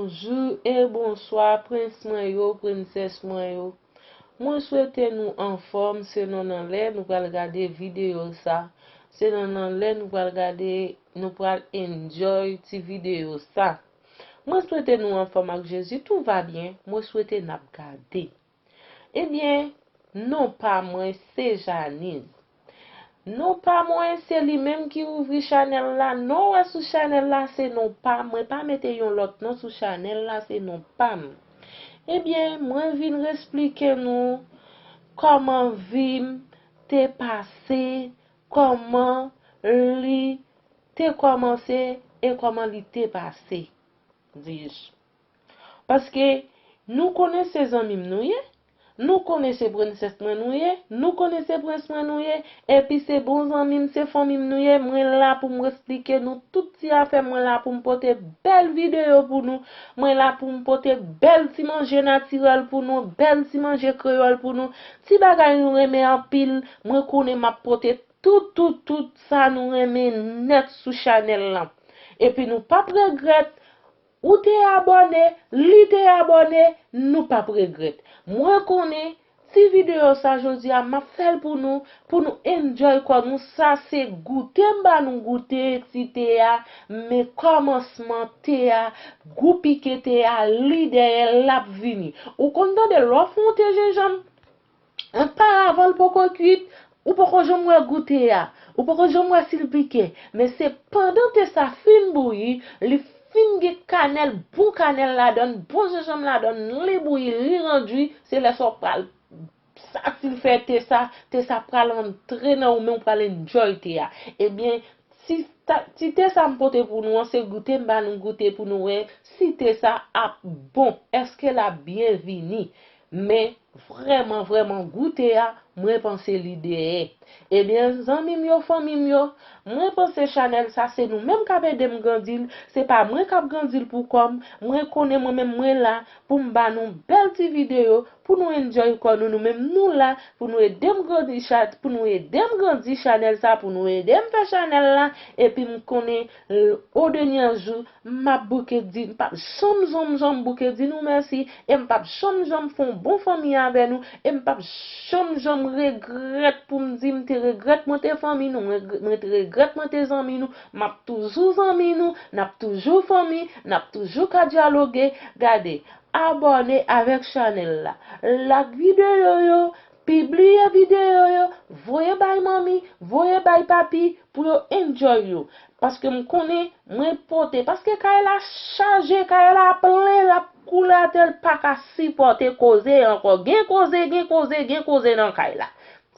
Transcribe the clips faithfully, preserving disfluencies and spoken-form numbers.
Bonjou e bonswa, prens mwen yo, prensès mwen yo. Mwen swete nou anfòm, se nan nan lè nou pral gade videyo sa. Se nan nan lè nou pral gade, nou pral enjoy ti videyo sa. Mwen swete nou anfòm ak Jezi, tout va byen. Mwen swete n ap gade. Ebyen, non pa mwen se Janiz. Non pa mwen se li menm ki ouvri chanèl la. Non w wè sou chanèl la se non pa mwen. Pa mete yon lòt non sou chanèl la, se non pa m. Ebyen, mwen vin resplike nou kòman vi m te pase, kòman li te kòmanse e kòman li te pase, dis. Paske nou konnen se zanmi m nou ye, nou konnen se prensès mwen nou ye, nou konnen se prens mwen nou ye, epi se bon zanmi m, se fanmi m nou ye, mwen la pou m esplike nou tout ti afè, mwen la pou m pote bèl videyo pou nou, mwen la pou m pote bèl ti manje natirèl pou nou, bèl ti manje kreyòl pou nou, ti bagay nou renmen anpil, mwen konnen m ap pote tout, tout, tout sa nou renmen nèt sou chanèl lan. Epi nou p ap regrèt, ou te abòne, li te abòne, nou p ap regrèt. Mwen konnen ti videyo sa jodi a, m ap fè l pou nou, pou nou enjoy kò nou. Sa se goute m ba nou goute ti te a, men kòmansman te a, gou pike te a, li dèyè l ap vini. Ou konn tande lè w fè yon te jenjanm, anparavan l poko kuit, ou poko janm wè goute a, ou poko janm wè si l pike, men se pandan te sa fin bouyi, li fin gen kanèl, bon kanèl ladann, bon jenjanm ladann, li bouyi, li randui, se lè sa w pral sa ti l fè te sa, te sa pral antre nan ou men ou pral enjoy te a. Ebyen, ti, ta, ti te sa m pote pou nou an, se goute m ba nou goute pou nou wè si te sa ap bon, èske l ap byen vini. Men, vrèman, vrèman, goute a, mwen panse li dèyè. Ebyen, zanmi m yo, fanmi m yo, mwen panse chanèl sa, se nou menm k ap ede m grandi l, se pa mwen k ap grandi l pou kò m, mwen konnen mwen menm mwen la pou m ba nou bèl ti videyo, pou nou enjoy kò nou, nou menm nou la, pou nou ede m grandi cha-, pou nou ede m grandi chanèl sa, pou nou ede m fè chanèl la, epi m konnen, o dènye jou, m ap bouke di, m p ap janm, janm, janm bouke di nou mèsi, e m p ap janm, janm fè yon bon fanmi avè nou, e m p ap janm, janm regrèt pou m di m te regrèt mwen te fanmi nou, mwen, mwen te regrèt mwen te zanmi nou, m ap toujou zanmi nou, n ap toujou fanmi, n ap toujou ka dyaloge. Gade, abòne avèk chanèl la, like videyo yo, pibliye videyo yo, voye bay manmi, voye bay papi pou yo enjoy yo. Paske m konnen mwen pote, paske kay la chaje, kay la plen, l ap koule atè, l pa ka sipòte koze ankò. Gen koze, gen koze, gen koze nan kay la.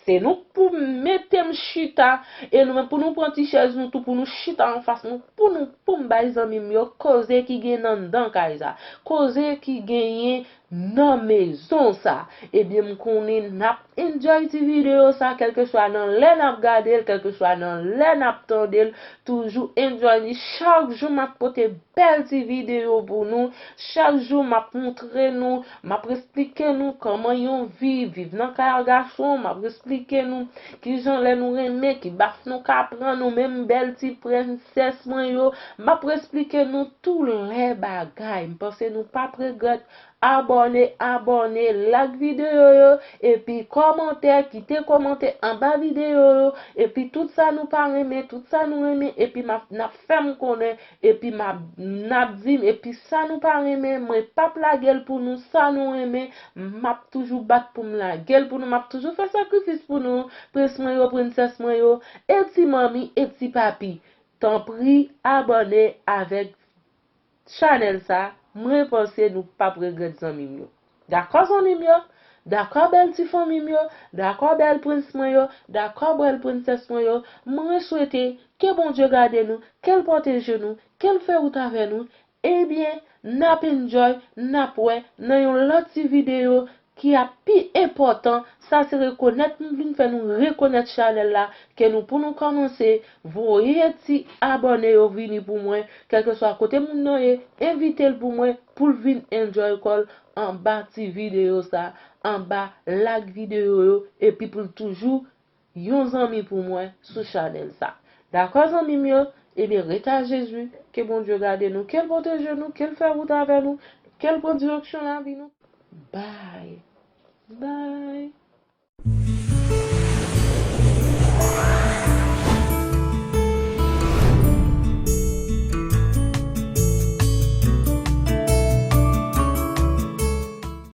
Se nou k pou mete m chita, e nou menm pou nou pran ti chèz nou tou, pou nou chita anfas nou, pou nou, pou m bay zanmi m yo koze ki gen anndan kay sa, koze ki genyen nan mezon sa. Ebyen, m konnen n ap enjoy ti videyo sa, kèlkeswa nan lè n ap gade l, kèlkeswa nan lè n ap tande l, toujou enjoy li. Chak jou m ap pote bèl ti videyo pou nou. Chak jou m ap montre nou, m ap esplike nou kòman yon vi, viv nan kay a gason, m ap esplike nou kijan lè nou renmen, ki baf nou ka pran, nou menm bèl ti prensès mwen yo. M ap esplike nou tou lè bagay. M panse nou p ap regrèt. Abòne, abòne, like videyo yo, epi kòmantè, kite kòmantè anba videyo yo, epi tout sa nou pa renmen, tout sa nou renmen, epi m ap, n ap fè m konnen, epi m ap, n ap di m, epi sa nou pa renmen, mwen p ap lage l pou nou, sa nou renmen, m ap toujou bat pou m lage l pou nou, m ap toujou fè sakrifis pou nou, prens mwen yo, prensès mwen yo, e ti manmi, e ti papi. Tanpri, abòne avèk chanèl sa, mwen panse nou p ap regrèt zanmi m yo. Dakò zanmi m yo? Dakò bèl ti fanmi m yo? Dakò bèl prens mwen yo? Dakò bèl prensès mwen yo? Mwen swete ke Bondye gade nou, ke l pwoteje nou, ke l fè wout avè nou. Ebyen, n ap enjoy, n ap wè nan yon lòt ti videyo ki ap pi enpòtan, sa se rekonèt, m vin fè nou rekonèt chanèl la, ke nou pou nou kòmanse voye ti abòne yo vini pou mwen, kèlkeswa kote moun nan ye, envite l pou mwen, pou l vin enjoy kò l anba ti videyo sa, anba like videyo yo, epi pou l toujou yon zanmi pou mwen sou chanèl sa. Dakò zanmi m yo, Ebyen, rete a Jezi, ke Bondye gade nou, ke l pwoteje nou, ke l fè wout avè nou, ke l pran direksyon lavi nou. Bye. Bye.